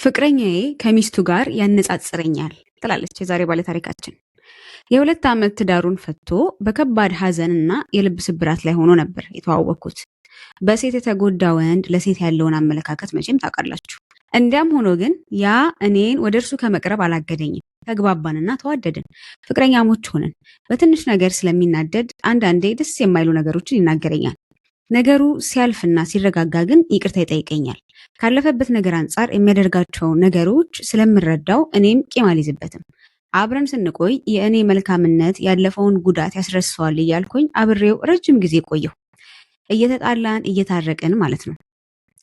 ፍቅረኛዬ ከሚስቱ ጋር ያነጻጽረኛል ትላለች የዛሬ ባለታሪካችን። የ2 ዓመት ትዳሩን ፈቶ በከባድ ሐዘን እና የልብ ስብራት ላይ ሆኖ ነበር የተዋወቅኩት። በሴት የተጎዳ ወንድ ለሴት ያለውን አመለካከት መቼም ታውቃላችሁ። እንዲያም ሆኖ ግን ያ እኔን ወደ እርሱ ከመቅረብ አላገደኝም። ተግባባንና ተዋደድን፣ ፍቅረኛሞች ሆንን። በትንሽ ነገር ስለሚናደድ አንዳንዴ ደስ የማይሉ ነገሮችን ይናገረኛል። ነገሩ ሲያልፍና ሲረጋጋ ግን ይቅርታ ይጠይቀኛል። ካለፈበት ነገር አንጻር የሚያደርጋቸው ነገሮች ስለምረዳው እኔም ቂም አልይዝበትም። አብረን ስንቆይ የእኔ መልካምነት ያለፈውን ጉዳት ያስረሳዋል እያልኩኝ አብሬው ረጅም ጊዜ ቆየሁ። እየተጣላን እየታረቅን ማለት ነው።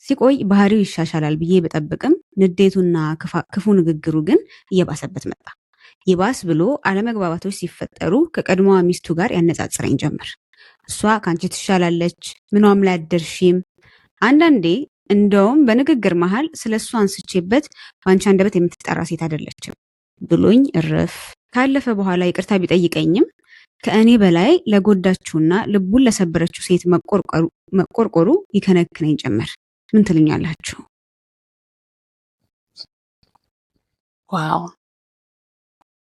ሲቆይ ባህሪው ይሻሻላል ብዬ ብጠብቅም ንዴቱና ክፉ ንግግሩ ግን እየባሰበት መጣ። ይባስ ብሎ አለመግባባቶች ሲፈጠሩ ከቀድሞዋ ሚስቱ ጋር ያነጻጽረኝ ጀመር። እሷ ከአንቺ ትሻላለች፣ ምኗም ላይ አትደርሺም። አንዳንዴ እንደውም በንግግር መሃል ስለ እሷ አንስቼበት በአንቺ አንደበት የምትጠራ ሴት አይደለችም ብሎኝ እርፍ። ካለፈ በኋላ ይቅርታ ቢጠይቀኝም ከእኔ በላይ ለጎዳችውና ልቡን ለሰበረችው ሴት መቆርቆሩ ይከነክነኝ ጀመር። ምን ትሉኛላችሁ? Wow፣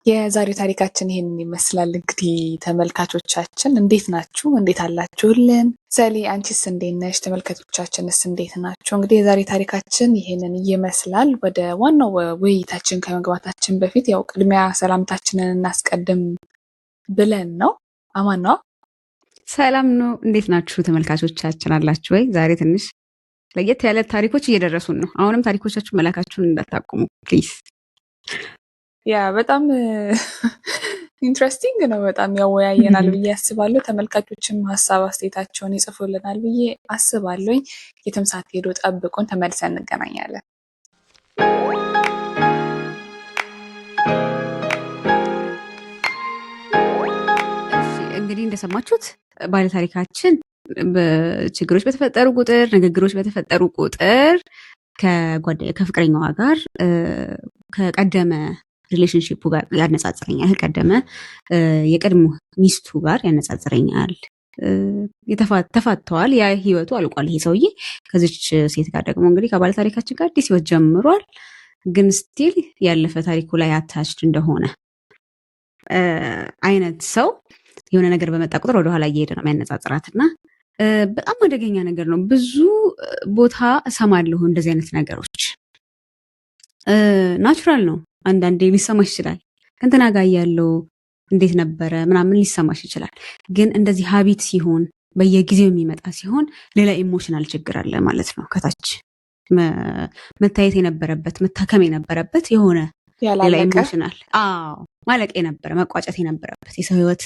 የዛሬው ታሪካችን ይሄንን ይመስላል። እንግዲህ ተመልካቾቻችን እንዴት ናችሁ? እንዴት አላችሁልን? ሰሊ አንቺስ እንዴት ነሽ? ተመልካቾቻችንስ እንዴት ናችሁ? እንግዲህ የዛሬ ታሪካችን ይሄንን ይመስላል። ወደ ዋናው ውይይታችን ከመግባታችን በፊት ያው ቅድሚያ ሰላምታችንን እናስቀድም ብለን ነው። አማን ነው? ሰላም ነው። እንዴት ናችሁ ተመልካቾቻችን? አላችሁ ወይ? ዛሬ ትንሽ ለየት ያለ ታሪኮች እየደረሱን ነው። አሁንም ታሪኮቻችሁ መላካችሁን እንዳታቆሙ please። Yeah፣ በጣም interesting ነው። በጣም ያወያየናል ብዬ አስባለሁ። ተመልካቾችም ሀሳብ አስተያየታቸውን ይጽፉልናል ብዬ አስባለሁኝ። የትም ሳትሄዱ ጠብቁን፣ ተመልሰን እንገናኛለን። እሺ፣ እንግዲህ እንደሰማችሁት ባለታሪካችን በችግሮች በተፈጠሩ ቁጥር፣ ንግግሮች በተፈጠሩ ቁጥር ከፍቅረኛዋ ጋር ከቀደመ relationship ኡ ጋር ያነጻጽረኛል፣ ከቀደመ የቀድሞ ሚስቱ ጋር ያነጻጽረኛል። ተፋተዋል። ያ ህይወቱ አልቋል። ይሄ ሰውዬ ከዚች ሴት ጋር ደግሞ እንግዲህ ከባለ ታሪካችን ጋር አዲስ ህይወት ጀምሯል። ግን still ያለፈ ታሪኩ ላይ attached እንደሆነ አይነት ሰው የሆነ ነገር በመጣ ቁጥር ወደኋላ እየሄደ ነው የሚያነጻጽራት እና በጣም አደገኛ ነገር ነው። ብዙ ቦታ እሰማለሁ እንደዚህ አይነት ነገሮች። Natural ነው። አንዳንዴ ሊሰማሽ ይችላል። ከእንትና ጋር ያለው እንዴት ነበረ ምናምን ሊሰማሽ ይችላል። ግን እንደዚህ habit ሲሆን፣ በየጊዜው የሚመጣ ሲሆን ሌላ emotional ችግር አለ ማለት ነው። ከታች መታየት የነበረበት፣ መታከም የነበረበት የሆነ ሌላ ያላለቀ emotional፣ አዎ፣ ማለቅ የነበረ፣ መቋጨት የነበረበት የሰው ህይወት፣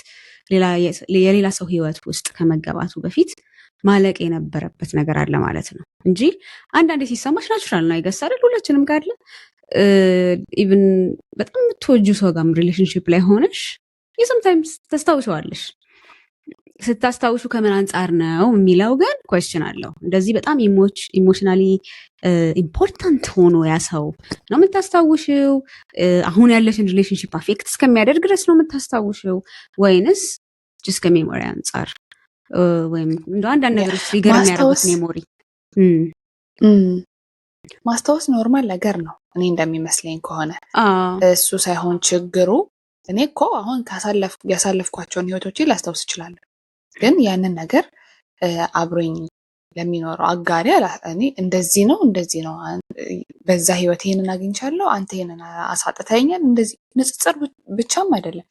የሌላ ሰው ህይወት ውስጥ ከመገባቱ በፊት ማለቅ የነበረበት ነገር አለ ማለት ነው እንጂ አንዳንዴ ሲሰማሽ natural ነው አይገስ አይደል? ሁላችንም ጋር አለ። Even በጣም የምትወጂው ሰው ጋርም relationship ላይ ሆነሽ sometimes ታስታውሸዋለሽ። ስታስታውሹ ከምን አንጻር ነው የሚለው ግን question አለው። እንደዚህ በጣም emotionally important ሆኖ ያ ሰው ነው የምታስታውሽው? አሁን ያለሽን relationship affect እስከሚያደርግ ድረስ ነው የምታስታውሽው? ወይንስ just ከ memory አንጻር ወይም እንደ አንዳንድ ነገሮች trigger የሚያደርጉት ማስታወስ memory ማስታወስ normal ነገር ነው እኔ እንደሚመስለኝ ከሆነ። እሱ ሳይሆን ችግሩ፣ እኔ እኮ አሁን ያሳለፍኳቸውን ህይወቶቼ ላስታውስ እችላለሁ። ግን ያንን ነገር አብሮኝ ለሚኖረው አጋሪ እኔ እንደዚህ ነው፣ እንደዚህ ነው፣ በዛ ህይወት ይሄንን አግኝቻለሁ፣ አንተ ይሄንን አሳጥተኸኛል፣ እንደዚህ ንጽጽር ብቻም አይደለም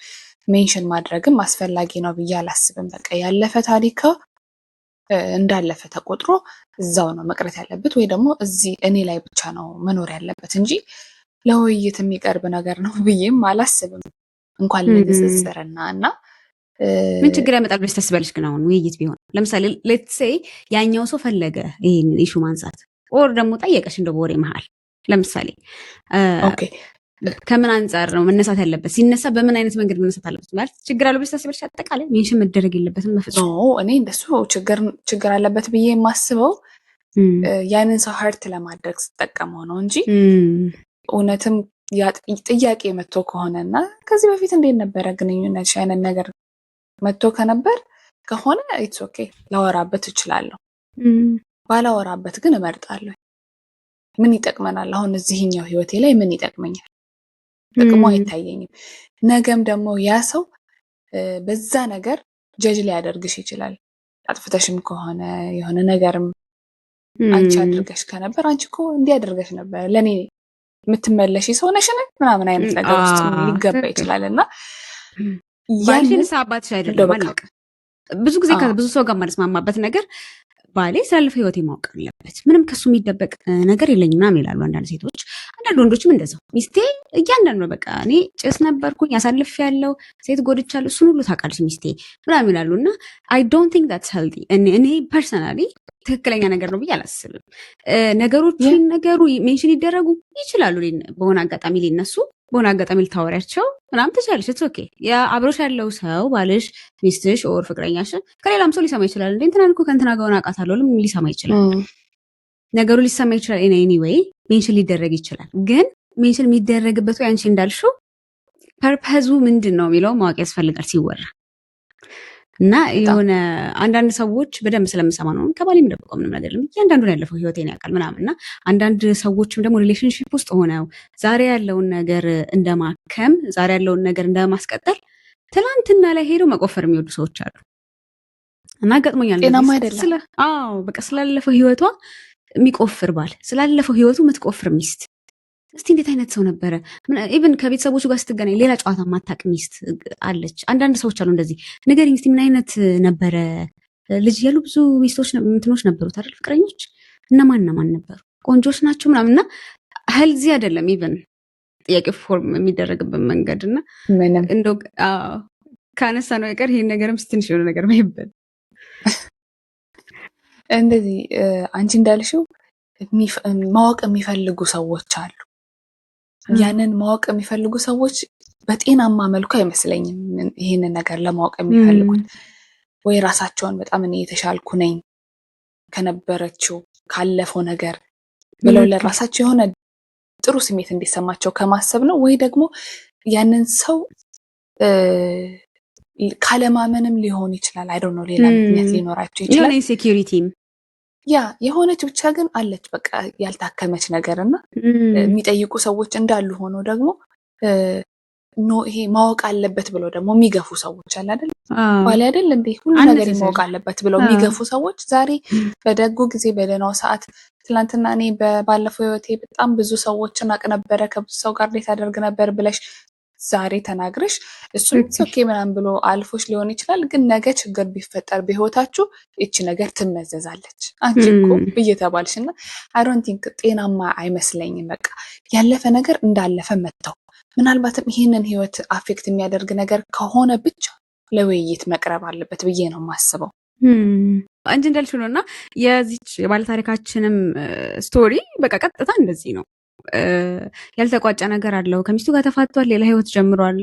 mention ማድረግም አስፈላጊ ነው ብዬ አላስብም። በቃ ያለፈ ታሪክ እንዳለፈ ተቆጥሮ እዛው ነው መቅረት ያለበት ወይ ደግሞ እዚህ እኔ ላይ ብቻ ነው መኖር ያለበት እንጂ ለውይይት የሚቀርብ ነገር ነው ብዬም አላስብም። እንኳን ለንጽጽርና እና ምን ችግር ያመጣል ብለሽ ታስቢያለሽ? ግን አሁን ውይይት ቢሆን ለምሳሌ let's say ያኛው ሰው ፈለገ ይሄንን issue ማንሳት or ደግሞ ጠየቀሽ እንደ በወሬ መሀል ለምሳሌ ከምን አንጻር ነው መነሳት ያለበት? ሲነሳ በምን አይነት መንገድ መነሳት አለበት? ማለት ችግር አለው ብለሽ ታስቢያለሽ? አጠቃላይ mention መደረግ የለበትም በፍጹም። No፣ እኔ እንደሱ ችግር አለበት ብዬ የማስበው ያንን ሰው hurt ለማድረግ ስጠቀመው ነው እንጂ እውነትም ያ ጥያቄ መጥቶ ከሆነ እና ከዚህ በፊት እንዴት ነበረ ግንኙነት አይነት ነገር መጥቶ ከነበር ከሆነ it's okay፣ ላወራበት እችላለሁ። ባላወራበት ግን እመርጣለሁ። ምን ይጠቅመናል? አሁን እዚህኛው ህይወቴ ላይ ምን ይጠቅመኛል? ጥቅሙ አይታየኝም። ነገም ደግሞ ያ ሰው በዛ ነገር judge ሊያደርግሽ ይችላል። አጥፍተሽም ከሆነ፣ የሆነ ነገርም አንቺ አድርገሽ ከነበር፣ አንቺ እኮ እንዲህ አድርገሽ ነበር፣ ለእኔ የምትመለሽ ሰው ነሽን ምናምን አይነት ነገር ውስጥ ሊገባ ይችላል እና ባልሽን አባትሽ አይደለም፣ አለቀ። ብዙ ጊዜ ከብዙ ሰው ጋር የማልስማማበት ነገር ባሌ ስላለፈ ህይወቴ ማወቅ አለበት፣ ምንም ከሱ የሚደበቅ ነገር የለኝም ምናምን ይላሉ አንዳንድ ሴቶች። አንዳንድ ወንዶችም እንደዛው። ሚስቴ እያንዳንዱ በቃ እኔ ጭስ ነበርኩኝ፣ አሳልፍ ያለው ሴት ጎድቻለሁ፣ እሱን ሁሉ ታውቃለች ሚስቴ ምናምን ይላሉ እና I don't think that's healthy። እኔ personally ትክክለኛ ነገር ነው ብዬ አላስብም። ነገሮቹ ነገሩ mention ሊደረጉ ይችላሉ፣ በሆነ አጋጣሚ ሊነሱ፣ በሆነ አጋጣሚ ልታወሪያቸው ምናምን ትችላለች። It's okay። አብሮሽ ያለው ሰው ባልሽ፣ ሚስትሽ or ፍቅረኛሽ ከሌላም ሰው ሊሰማ ይችላል። እንዴ እንትናን እኮ ከእንትና ጋር ሆና አውቃታለሁ ሊሰማ ይችላል። ነገሩ ሊሰማ ይችላል። Anyway mention ሊደረግ ይችላል። ግን mention የሚደረግበት ወይ አንቺ እንዳልሽው purpose ኡ ምንድን ነው የሚለው ማወቅ ያስፈልጋል ሲወራ። እና የሆነ አንዳንድ ሰዎች በደንብ ስለምሰማ ነው፣ ከባሌ የምደብቀው ምንም ነገር የለም፣ እያንዳንዱን ያለፈው ህይወቴን ያውቃል ምናምን። እና አንዳንድ ሰዎችም ደግሞ relationship ውስጥ ሆነው ዛሬ ያለውን ነገር እንደማከም፣ ዛሬ ያለውን ነገር እንደማስቀጠል ትላንትና ላይ ሄደው መቆፈር የሚወዱ ሰዎች አሉ። እና ገጥሞኛል። ጤናማ አይደለም። አዎ፣ በቃ ስላለፈው ህይወቷ የሚቆፍር ባል፣ ስላለፈው ህይወቱ የምትቆፍር ሚስት፣ እስቲ እንዴት አይነት ሰው ነበረ? Even ከቤተሰቦቹ ጋር ስትገናኝ ሌላ ጨዋታ ማታቅ ሚስት አለች። አንዳንድ ሰዎች አሉ እንደዚህ። ንገሪኝ እስቲ ምን አይነት ነበረ? ልጅ እያሉ ብዙ ሚስቶች እንትኖች ነበሩት አይደል? ፍቅረኞች እነማን እነማን ነበሩ? ቆንጆች ናቸው ምናምን። እና healthy አይደለም even ጥያቄ form የሚደረግበት መንገድ። እና ምንም እንደው ካነሳ ነው የቀር ይሄን ነገርም ትንሽ የሆነ ነገር ባይበል። እንደዚህ አንቺ እንዳልሽው ማወቅ የሚፈልጉ ሰዎች አሉ። ያንን ማወቅ የሚፈልጉ ሰዎች በጤናማ መልኩ አይመስለኝም ይህንን ነገር ለማወቅ የሚፈልጉት። ወይ ራሳቸውን በጣም እኔ የተሻልኩ ነኝ ከነበረችው ካለፈው ነገር ብለው ለራሳቸው የሆነ ጥሩ ስሜት እንዲሰማቸው ከማሰብ ነው፣ ወይ ደግሞ ያንን ሰው ካለማመንም ሊሆን ይችላል። I don't know፣ ሌላ ምክንያት ሊኖራቸው ይችላል። የሆነ insecurity ም። Yeah፣ የሆነች ብቻ ግን አለች በቃ ያልታከመች ነገር። እና የሚጠይቁ ሰዎች እንዳሉ ሆኖ ደግሞ no ይሄ ማወቅ አለበት ብለው ደግሞ የሚገፉ ሰዎች አለ አይደል? ባሌ አይደል እንዴ፣ ሁሉ ነገር ማወቅ አለበት ብለው የሚገፉ ሰዎች፣ ዛሬ በደጉ ጊዜ፣ በደህናው ሰዓት፣ ትላንትና እኔ ባለፈው ህይወቴ በጣም ብዙ ሰዎችን አቅ ነበረ፣ ከብዙ ሰው ጋር date አደርግ ነበር ብለሽ ዛሬ ተናግረሽ እሱም okay ምናምን ብሎ አልፎሽ ሊሆን ይችላል። ግን ነገ ችግር ቢፈጠር በህይወታችሁ ይቺ ነገር ትመዘዛለች። አንቺ እኮ እየተባልሽ። እና I don't think ጤናማ አይመስለኝም። በቃ ያለፈ ነገር እንዳለፈ መተው፣ ምናልባትም ይህንን ህይወት affect የሚያደርግ ነገር ከሆነ ብቻ ለውይይት መቅረብ አለበት ብዬ ነው የማስበው። አንቺ እንዳልሽው ነው። እና የዚች የባለታሪካችንም story በቃ ቀጥታ እንደዚህ ነው። ያልተቋጨ ነገር አለው። ከሚስቱ ጋር ተፋቷል፣ ሌላ ህይወት ጀምሯል።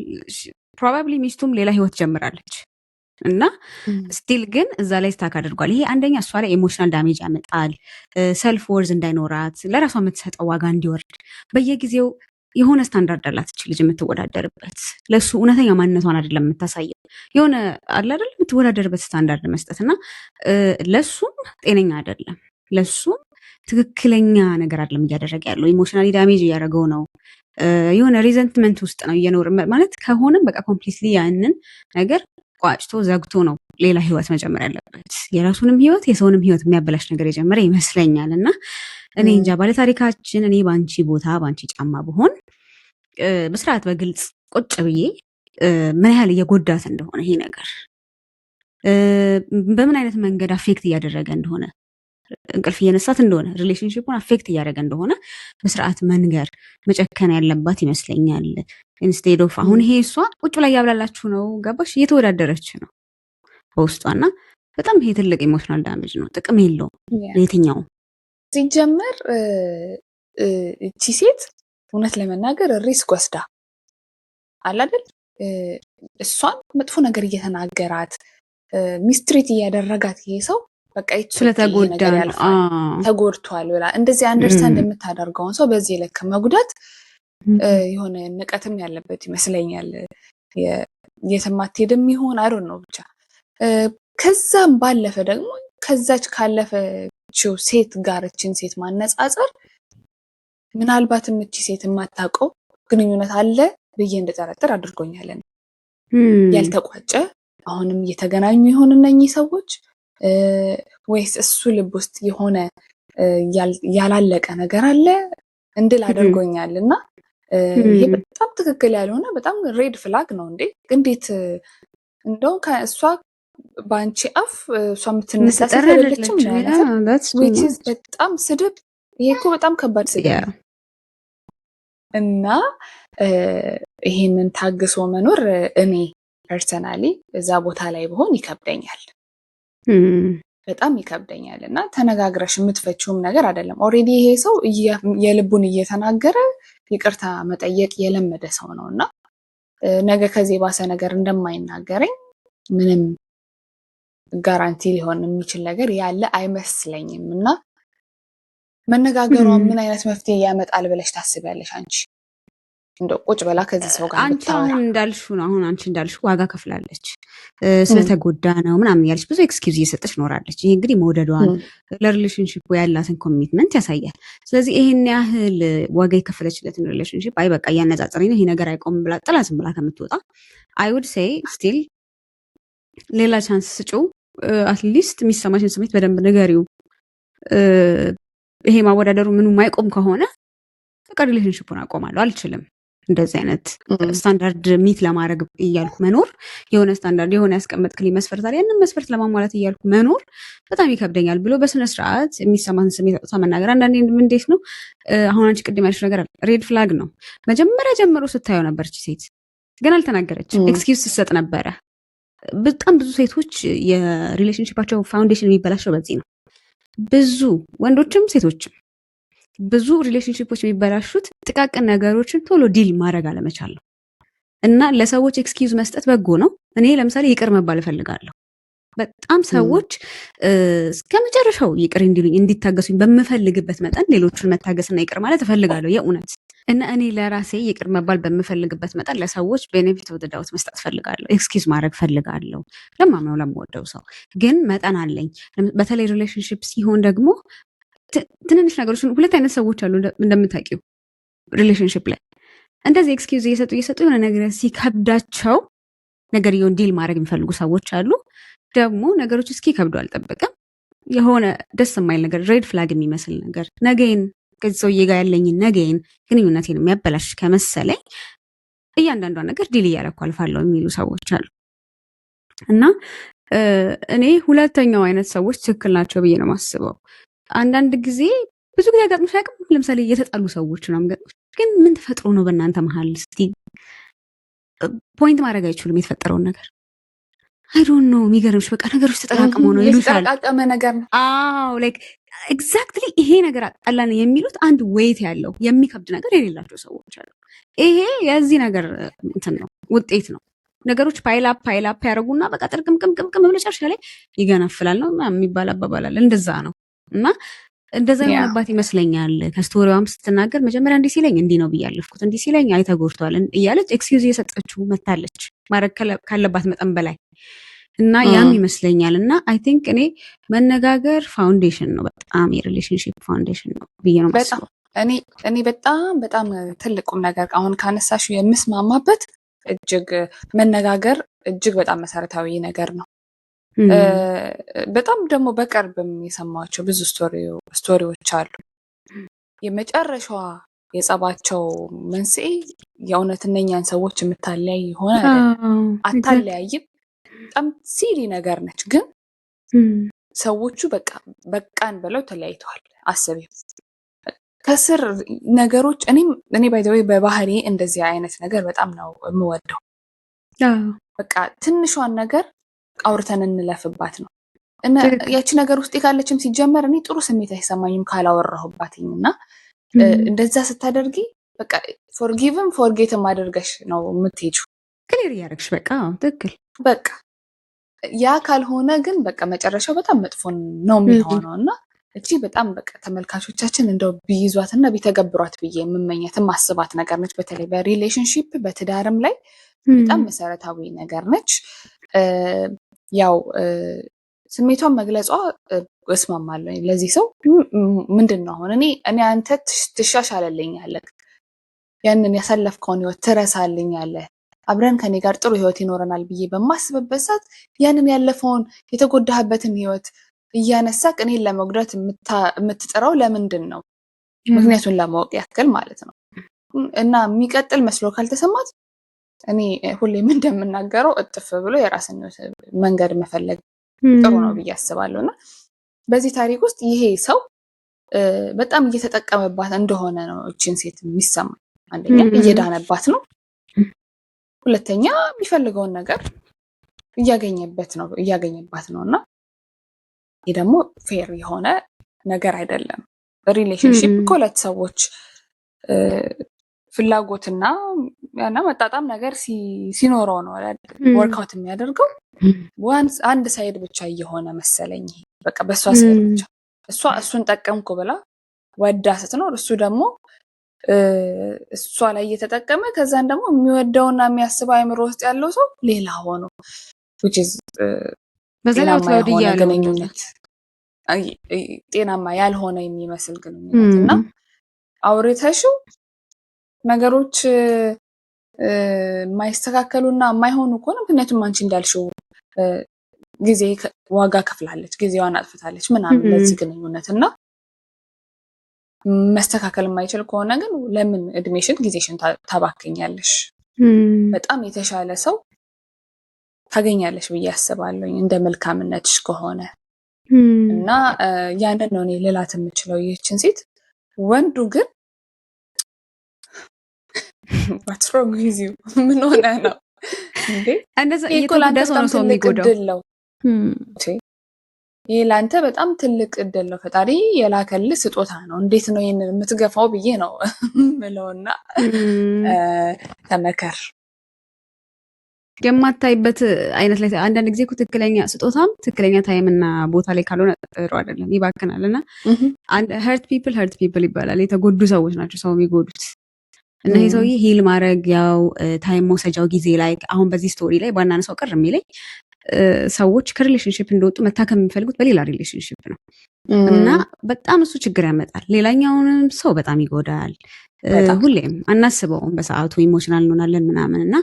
Probably ሚስቱም ሌላ ህይወት ጀምራለች እና still ግን እዛ ላይ stuck አድርጓል። ይሄ አንደኛ እሷ ላይ emotional damage ያመጣል። Self worth እንዳይኖራት፣ ለራሷ የምትሰጠው ዋጋ እንዲወርድ፣ በየጊዜው የሆነ ስታንዳርድ አላት እች ልጅ የምትወዳደርበት። ለእሱ እውነተኛ ማንነቷን አይደለም የምታሳየው፣ የሆነ አለ አይደል የምትወዳደርበት ስታንዳርድ መስጠት። እና ለእሱም ጤነኛ አይደለም፣ ለእሱም ትክክለኛ ነገር አይደለም እያደረገ ያለው። Emotionally damage እያደረገው ነው። የሆነ resentment ውስጥ ነው እየኖረ። ማለት ከሆነም በቃ completely ያንን ነገር ቋጭቶ ዘግቶ ነው ሌላ ህይወት መጀመር ያለበት። የራሱንም ህይወት የሰውንም ህይወት የሚያበላሽ ነገር የጀመረ ይመስለኛል። እና እኔ እንጃ፣ ባለታሪካችን፣ እኔ በአንቺ ቦታ በአንቺ ጫማ ብሆን በስርዓት በግልጽ ቁጭ ብዬ ምን ያህል እየጎዳት እንደሆነ፣ ይሄ ነገር በምን አይነት መንገድ affect እያደረገ እንደሆነ፣ እንቅልፍ እየነሳት እንደሆነ፣ relationship ኡን affect እያደረገ እንደሆነ በስርዓት መንገር፣ መጨከን ያለባት ይመስለኛል። Instead of አሁን ይሄ እሷ ቁጭ ላይ ያብላላችሁ ነው፣ ገባሽ? እየተወዳደረች ነው በውስጧ እና በጣም ይሄ ትልቅ emotional damage ነው። ጥቅም የለውም ለየትኛውም። ሲጀመር እቺ ሴት እውነት ለመናገር risk ወስዳ አለ አይደል፣ እሷን መጥፎ ነገር እየተናገራት፣ mistreat እያደረጋት ይሄ ሰው በቃ ስለተጎዳ ያልፋል፣ ተጎድቷል ብላ እንደዚህ understand የምታደርገውን ሰው በዚህ ልክ መጉዳት የሆነ ንቀትም ያለበት ይመስለኛል። የትም አትሄድም ይሆን፣ I don't know ብቻ። ከዛም ባለፈ ደግሞ ከዛች ካለፈችው ሴት ጋር እችን ሴት ማነጻጸር ምናልባትም እቺ ሴት የማታውቀው ግንኙነት አለ ብዬ እንድጠረጥር አድርጎኛል። ያልተቋጨ፣ አሁንም እየተገናኙ ይሆን እነኚህ ሰዎች፣ ወይስ እሱ ልብ ውስጥ የሆነ ያላለቀ ነገር አለ እንድል አድርጎኛል። እና ይሄ በጣም ትክክል ያልሆነ በጣም red flag ነው። እንዴ፣ እንዴት እንደውም ከእሷ በአንቺ አፍ እሷ የምትነሳ ሴት አይደለችም ነው ያላት። Which is በጣም ስድብ። ይሄ እኮ በጣም ከባድ ስድብ ነው። እና ይሄንን ታግሶ መኖር እኔ personally እዛ ቦታ ላይ ብሆን ይከብደኛል፣ በጣም ይከብደኛል። እና ተነጋግረሽ የምትፈችውም ነገር አይደለም። Already ይሄ ሰው የልቡን እየተናገረ ይቅርታ መጠየቅ የለመደ ሰው ነው እና ነገ ከዚህ የባሰ ነገር እንደማይናገረኝ ምንም guarantee ሊሆን የሚችል ነገር ያለ አይመስለኝም። እና መነጋገሯ ምን አይነት መፍትሄ ያመጣል ብለሽ ታስቢያለሽ አንቺ? እንደው ቁጭ ብላ ከዚህ ሰው ጋር አንቺ ብታወራ። አሁን እንዳልሽው ነው። አሁን አንቺ እንዳልሽው ዋጋ ከፍላለች፣ ስለተጎዳ ነው ምናምን እያለች ብዙ excuse እየሰጠች ኖራለች። ይሄ እንግዲህ መውደዷን፣ ለ relationship ያላትን commitment ያሳያል። ስለዚህ ይሄን ያህል ዋጋ የከፈለችለትን relationship አይ በቃ እያነጻጸረኝ ነው፣ ይሄ ነገር አይቆምም ብላ ጥላ ዝም ብላ ከምትወጣ I would say still ሌላ chance ስጪው። At least የሚሰማሽን ስሜት በደንብ ንገሪው። ይሄ ማወዳደሩ ምኑ ማይቆም ከሆነ በቃ relationship ኡን አቆማለሁ፣ አልችልም እንደዚህ አይነት standard meet ለማድረግ እያልኩ መኖር፣ የሆነ ስታንዳርድ የሆነ ያስቀመጥክልኝ መስፈርት አለ፣ ያንን መስፈርት ለማሟላት እያልኩ መኖር በጣም ይከብደኛል ብሎ በስነ ስርዓት የሚሰማትን ስሜት አውጥታ መናገር። አንዳንዴ እንዴት ነው፣ አሁን አንቺ ቅድም ያልሽው ነገር red flag ነው። መጀመሪያ ጀምሮ ስታየው ነበርች ሴት፣ ግን አልተናገረችም። Excuse ስትሰጥ ነበረ። በጣም ብዙ ሴቶች የ relationship ኣቸው foundation የሚበላሸው በዚህ ነው። ብዙ ወንዶችም ሴቶችም ብዙ relationship ኦች የሚበላሹት ጥቃቅን ነገሮችን ቶሎ deal ማድረግ አለመቻል ነው። እና ለሰዎች excuse መስጠት በጎ ነው። እኔ ለምሳሌ ይቅር መባል እፈልጋለሁ። በጣም ሰዎች እስከ መጨረሻው ይቅር እንዲሉኝ፣ እንዲታገሱኝ በምፈልግበት መጠን ሌሎቹን መታገስና ይቅር ማለት እፈልጋለሁ የእውነት። እና እኔ ለራሴ ይቅር መባል በምፈልግበት መጠን ለሰዎች benefit of the doubt መስጠት እፈልጋለሁ። Excuse ማድረግ እፈልጋለሁ ለማምነው ለምወደው ሰው፣ ግን መጠን አለኝ። በተለይ relationship ሲሆን ደግሞ ትንንሽ ነገሮች፣ ሁለት አይነት ሰዎች አሉ እንደምታውቂው፣ relationship ላይ እንደዚህ excuse እየሰጡ እየሰጡ የሆነ ነገር ሲከብዳቸው ነገርየውን deal ማድረግ የሚፈልጉ ሰዎች አሉ። ደግሞ ነገሮች እስኪከብዱ አልጠብቅም። የሆነ ደስ የማይል ነገር፣ red flag የሚመስል ነገር፣ ነገን ከዚህ ሰውዬ ጋር ያለኝን ነገን ግንኙነቴን የሚያበላሽ ከመሰለኝ እያንዳንዷን ነገር deal እያደረኩ አልፋለሁ የሚሉ ሰዎች አሉ። እና እኔ ሁለተኛው አይነት ሰዎች ትክክል ናቸው ብዬ ነው የማስበው። አንዳንድ ጊዜ፣ ብዙ ጊዜ አጋጥሞሽ አያውቅም? ለምሳሌ የተጣሉ ሰዎች ምናምን ገጥሞሽ ግን ምን ተፈጥሮ ነው በእናንተ መሀል እስቲ point ማድረግ አይችሉም የተፈጠረውን ነገር። I don't know፣ የሚገርምሽ በቃ ነገሮች ተጠራቅመው ነው ይሉሻል። የተጠራቀመ ነገር ነው። አዎ፣ like exactly ይሄ ነገር አጣላን የሚሉት አንድ weight ያለው የሚከብድ ነገር የሌላቸው ሰዎች አሉ። ይሄ የዚህ ነገር እንትን ነው፣ ውጤት ነው። ነገሮች pile up pile up ያደርጉና በቃ ጥርቅምቅምቅምቅም መጨረሻ ላይ ይገነፍላል ነው ምናምን የሚባል አባባል አለ። እንደዛ ነው። እና እንደዛ የሆነባት ይመስለኛል። ከ story ዋም ስትናገር መጀመሪያ እንዲህ ሲለኝ እንዲህ ነው ብዬ አለፍኩት፣ እንዲህ ሲለኝ አይ ተጎድቷል እያለች excuse እየሰጠችው መታለች ማድረግ ካለባት መጠን በላይ። እና ያም ይመስለኛል። እና I think እኔ መነጋገር foundation ነው፣ በጣም የ relationship foundation ነው ብዬ ነው በጣም የማስበው። እኔ በጣም በጣም ትልቁም ነገር አሁን ካነሳሽው የምስማማበት እጅግ መነጋገር እጅግ በጣም መሰረታዊ ነገር ነው። በጣም ደግሞ በቅርብም የሰማኋቸው ብዙ story ዎች አሉ። የመጨረሻዋ የጸባቸው መንስኤ የእውነት እነኛን ሰዎች የምታለያይ የሆነ አይደለም። አታለያይም። በጣም silly ነገር ነች፣ ግን ሰዎቹ በቃ በቃን ብለው ተለያይተዋል። አስቢው ከስር ነገሮች። እኔም እኔ by the way በባህሪ እንደዚህ አይነት ነገር በጣም ነው የምወደው። በቃ ትንሿን ነገር አውርተን እንለፍባት ነው። እና ያቺ ነገር ውስጤ ካለችም ሲጀመር እኔ ጥሩ ስሜት አይሰማኝም ካላወራሁባትኝ። እና እንደዛ ስታደርጊ በቃ forgive ም forget ም አድርገሽ ነው የምትሄጂው። Clear እያደረግሽ በቃ፣ አዎ፣ ትክክል። በቃ ያ ካልሆነ ግን በቃ መጨረሻው በጣም መጥፎ ነው የሚሆነው። እና እቺ በጣም በቃ ተመልካቾቻችን እንደው ቢይዟትና ቢተገብሯት ብዬ የምመኘት የማስባት ነገር ነች። በተለይ በ relationship በትዳርም ላይ በጣም መሰረታዊ ነገር ነች። ያው ስሜቷን መግለጿ እስማማለሁ። ለዚህ ሰው ምንድን ነው አሁን እኔ አንተ ትሻሻለልኛለህ፣ ያንን ያሳለፍከውን ህይወት ትረሳልኛለህ፣ አብረን ከኔ ጋር ጥሩ ህይወት ይኖረናል ብዬ በማስብበት ሰዓት ያንን ያለፈውን የተጎዳህበትን ህይወት እያነሳክ እኔን ለመጉዳት የምትጥረው ለምንድን ነው? ምክንያቱን ለማወቅ ያክል ማለት ነው። እና የሚቀጥል መስሎ ካልተሰማት እኔ ሁሌም እንደምናገረው እጥፍ ብሎ የራስን መንገድ መፈለግ ጥሩ ነው ብዬ አስባለሁ። እና በዚህ ታሪክ ውስጥ ይሄ ሰው በጣም እየተጠቀመባት እንደሆነ ነው እችን ሴት የሚሰማኝ። አንደኛ እየዳነባት ነው፣ ሁለተኛ የሚፈልገውን ነገር እያገኘበት ነው እያገኘባት ነው። እና ይህ ደግሞ fair የሆነ ነገር አይደለም። Relationship ከሁለት ሰዎች ፍላጎትና ያና መጣጣም ነገር ሲኖረው ነው work out የሚያደርገው። አንድ side ብቻ እየሆነ መሰለኝ። ይሄ በቃ በእሷ side ብቻ እሷ እሱን ጠቀምኩ ብላ ወዳ ስትኖር እሱ ደግሞ እሷ ላይ እየተጠቀመ ከዛን ደግሞ የሚወደውና የሚያስበው አይምሮ ውስጥ ያለው ሰው ሌላ ሆኖ which is በዛ ላይ ጤናማ outloud የሆነ እያለው ግንኙነት፣ ጤናማ ያልሆነ የሚመስል ግንኙነት እና አውርተሽው ነገሮች የማይስተካከሉና የማይሆኑ ከሆነ፣ ምክንያቱም አንቺ እንዳልሽው ጊዜ ዋጋ ከፍላለች፣ ጊዜዋን አጥፍታለች ምናምን ለዚህ ግንኙነት እና መስተካከል የማይችል ከሆነ ግን ለምን እድሜሽን ጊዜሽን ታባክኛለሽ? በጣም የተሻለ ሰው ታገኛለሽ ብዬ አስባለሁኝ እንደ መልካምነትሽ ከሆነ። እና ያንን ነው እኔ ልላት የምችለው ይህችን ሴት። ወንዱ ግን what's wrong with you? ምን ሆነ ነው እንዴ? እንደዛ ይሄ እኮ ለአንተ እየተጎዳ ሰው በጣም ነው ሰው ትልቅ የሚጎዳው። እድል ነው። ይሄ ለአንተ በጣም ትልቅ እድል ነው። ፈጣሪ የላከልህ ስጦታ ነው። እንዴት ነው ይሄንን የምትገፋው ብዬ ነው ምለውና ተመከር። የማታይበት አይነት ላይ አንዳንድ ጊዜ እኮ ትክክለኛ ስጦታም ትክክለኛ time እና ቦታ ላይ ካልሆነ ጥሩ አይደለም፣ ይባክናል። እና hurt people hurt people ይባላል። የተጎዱ ሰዎች ናቸው ሰው የሚጎዱት። እና ይሄ ሰውዬ heal ማድረግ ያው time መውሰጃው ጊዜ ላይ አሁን በዚህ story ላይ ባናነሳው ቅር የሚለኝ ሰዎች ከ relationship እንደወጡ መታከም የሚፈልጉት በሌላ relationship ነው እና በጣም እሱ ችግር ያመጣል። ሌላኛውንም ሰው በጣም ይጎዳል። ሁሌም አናስበውም፣ በሰዓቱ emotional እንሆናለን ምናምን እና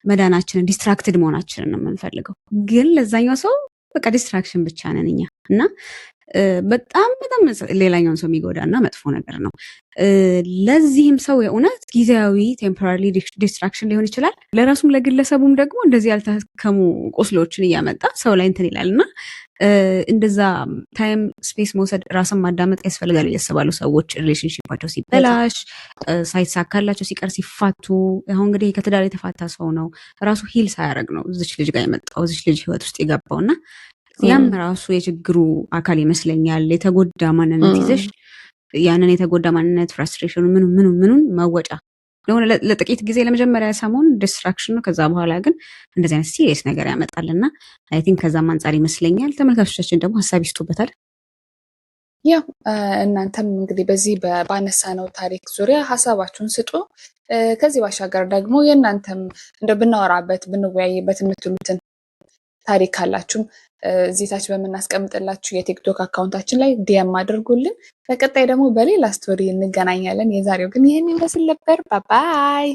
መዳናችንን distracted መሆናችንን ነው የምንፈልገው። ግን ለዛኛው ሰው በቃ distraction ብቻ ነን እኛ እና በጣም በጣም ሌላኛውን ሰው የሚጎዳ እና መጥፎ ነገር ነው። ለዚህም ሰው የእውነት ጊዜያዊ temporary distraction ሊሆን ይችላል። ለራሱም ለግለሰቡም ደግሞ እንደዚህ ያልታከሙ ቁስሎችን እያመጣ ሰው ላይ እንትን ይላል እና እንደዛ time space መውሰድ ራስን ማዳመጥ ያስፈልጋል ብዬ አስባለሁ። ሰዎች relationship ኣቸው ሲበላሽ፣ ሳይሳካላቸው ሲቀር ሲፋቱ፣ አሁን እንግዲህ ከትዳር የተፋታ ሰው ነው፣ ራሱ heal ሳያደርግ ነው እዚች ልጅ ጋር የመጣው፣ እዚች ልጅ ህይወት ውስጥ የገባው እና ያም ራሱ የችግሩ አካል ይመስለኛል። የተጎዳ ማንነት ይዘሽ ያንን የተጎዳ ማንነት frustration ኑ ምኑ ምኑ ምኑን መወጫ ለሆነ ለጥቂት ጊዜ ለመጀመሪያ ሰሞን distraction ነው። ከዛ በኋላ ግን እንደዚህ አይነት serious ነገር ያመጣል እና I think ከዛም አንጻር ይመስለኛል። ተመልካቾቻችን ደግሞ ሀሳብ ይስጡበታል። ያው እናንተም እንግዲህ በዚህ ባነሳነው ታሪክ ዙሪያ ሀሳባችሁን ስጡ። ከዚህ ባሻገር ደግሞ የእናንተም እንደ ብናወራበት ብንወያይበት የምትሉትን ታሪክ ካላችሁም እዚህ ታች በምናስቀምጥላችሁ የቲክቶክ account ኣችን ላይ DM አድርጉልን። በቀጣይ ደግሞ በሌላ story እንገናኛለን። የዛሬው ግን ይህን ይመስል ነበር። Bye bye።